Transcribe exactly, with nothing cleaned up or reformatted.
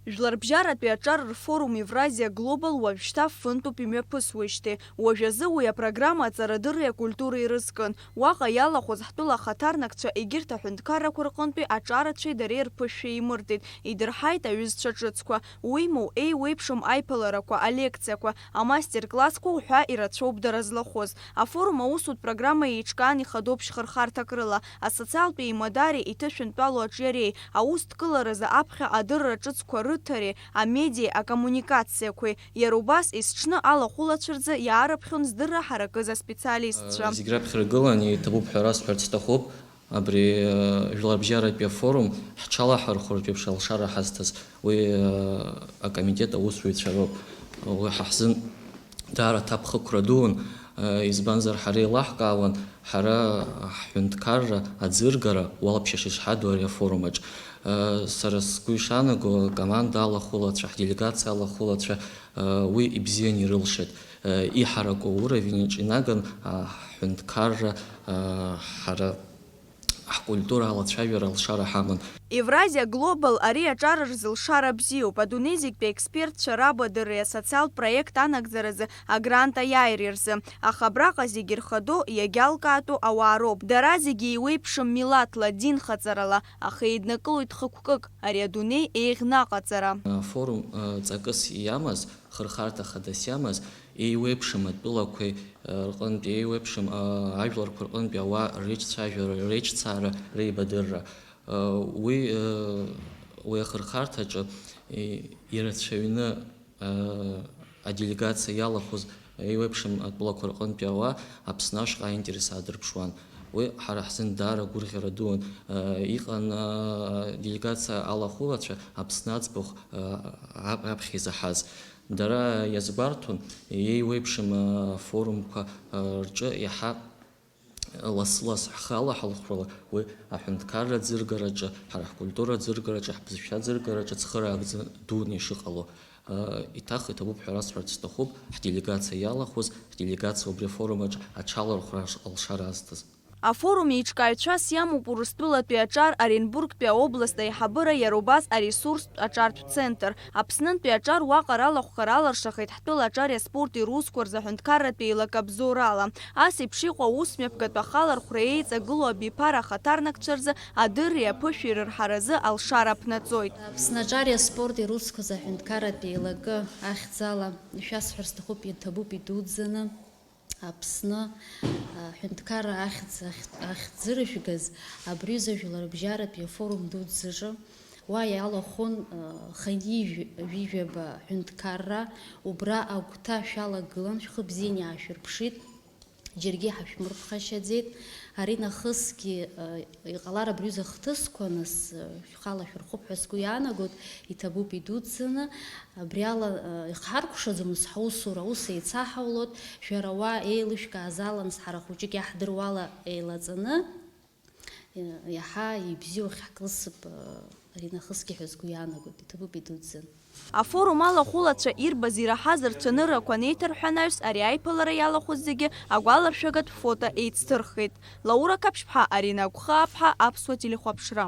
Жәларбжьаратәи аҿар рфорум Евразиа Глобал уажәшьҭа фынтәуп имҩаԥысуеижьҭеи. Уажәазы уи апрограмма аҵарадырреи акультуреи ирызкын. Уаҟа иалахәыз ҳтәыла ахаҭарнакцәа егьырҭ аҳәынҭқаррақәа рҟынтәи аҿарацәеи дареи рԥышәа еимырдеит, идырҳаит аҩызцәа ҿыцқәа. Уимоу, еиуеиԥшым аиԥыларақәа, алекциақәа, амастер-классқәа уҳәа ирацәоуп дара злахәыз. Афорум аусутә программа еиҿкаан ихадоуп шьхырхарҭак рыла, асоциалтә еимадареи иҭышәынтәалоу аҿиареи, аусҭкыларазы аԥхьа адырра ҿыцқәа рыҭареи, амедиеи акоммуникациақәеи. Иара убас, есҽны алахәылацәа рзы иаарыԥхьон здырра ҳаракыз аспециалистцәа. Зегь раԥхьарагылан иҭабуп ҳәа расҳәарц сҭахуп. Абри, э, жәларбжьаратәи афорум ҳҽалаҳархәратә еиԥш алшара ҳазҭаз, уи, э, акомитет аусзуҩцәа роуп. Уи ҳа ҳзын даара аҭакԥхықәра дуун, э, избанзар, ҳара еилаҳкаауан, ҳара ҳҳәынҭқарра аӡыргара уалԥшьа шышҳаду ари афорум аҿ. Э, сара сгәы ишаанаго, акоманда алахәылацәа, ҳделегациа алахәылацәа, э, уи ибзиан ирылшеит. Э, иҳараку ауровень аҿы инаган, а, ҳҳәынҭқарра, э, ҳара ҳкультура алацәажәара алшара ҳаман. Евразиа Глобал ари аҿар рзы лшара бзиоуп. Адунеи зегьтәи аекспертцәа рабадырреи асоциалтә проект анагӡаразы агрант аиааиреи рзы. Аха абраҟа зегьы ирхадоу, иагьалкаатәу ауаа роуп. Дара зегьы еиуеиԥшым милаҭла, динхаҵарала, аха еиднакылоит хықәкык, ари адунеи еиӷьнаҟаҵара. Афорум, э, ҵакыс иамаз, хырхарҭа хадас иамаз, еиуеиԥшым атәылақәеи, э, рҟынтә, еиуеиԥшым, э, ажәларқәа рҟынтәи ауаа реиҿцәажәара, реиҿцаара, реибадырра. Э, уи, э, уи ахырхарҭаҿы, э, ирацәаҩны, э, аделегациа иалахәыз еиуеиԥшым атәылақәа рҟынтәи ауаа Аԥсны ашҟа аинтерес аадырԥшуан. Уи ҳара ҳзын даара гәырӷьара дуун. Э, иҟан, э, делегациа алахәылацәа Аԥсны аӡбахә, э, ап-, аԥхьа изаҳаз. Дара иазгәарҭон, еиуеиԥшым, э, форумқәа, э, рҿы иаҳа лас-лас ҳхы алаҳалхәала, уи аҳәынҭқарра аӡыргараҿы, ҳара ҳкультура аӡыргараҿы, ҳбызшәа аӡыргараҿы цхыраагӡа дуны ишыҟало. Э, иҭах иҭабуп ҳәа расҳәарц сҭахуп, ҳделегациа иалахәыз, ҳделегациа убри афорум аҿы аҽалархәра аш-, алшара азҭаз. Афорум еиҿкааҩцәас иамоуп Урыстәылатәи аҿар Оренбургтәи аобласт аиҳабыра, иара убас аресурстә аҿартә центр. Аԥснынтәи аҿар уаҟа ралахәхара аларшахеит ҳтәыла аҿари аспорти русқәа рзы аҳәынҭқарратә еилак абзоурала. Ас еиԥш иҟоу аусмҩаԥгатә ахалархәра еиҵагылоу абиԥара ахаҭарнакцәа рзы адырреи аԥышәеи рырҳаразы алшара аԥнаҵоит. Аԥсны аҿари аспорти русқәа рзы аҳәынҭқарратә еилакы ахьӡала ишәасҳәар сҭахуп, иҭабуп идуӡӡаны. Аԥсны, а, ҳәынҭқарра ахьӡ ахь-, ахьӡырыжәгаз абри аҩыза жәларбжьаратәи афорум дуӡӡаҿы уа иалахәын, а, хынҩажәи жәаба ҳәынҭқарра, убра агәҭа шәалагылан, шәхы бзианы иаашәырԥшит, џьаргьы ҳашәмырԥхашьаӡеит. Ари нахысгьы, а, иҟалар абри аҩыза ахҭысқәа, нас, а, шәхала шәырхуп ҳәа сгәы иаанагоит, иҭабуп идуӡӡаны. Абри ала, э, ихҳаркәшаӡомызт ҳусура, аус еицаҳаулоит, шәара уа еилышәкааз ала, нас ҳара хәыҷык иаҳдыруала еилаҵаны, э, иаҳа ибзиоу ахьҳкылсып, э, ари нахысгьы ҳәа сгәы иаанагоит, иҭабуп идуӡӡан. Афорум алахәылацәа ирбаз ираҳаз рцәаныррақәа анеиҭарҳәа анаҩс, ари аиԥылара иалахәыз зегьы агәаларшәагатә фото еицҭырхит. Лаура Қаԥшьԥҳа, Арина Агәхааԥҳа, Аԥсуа телехәаԥшра.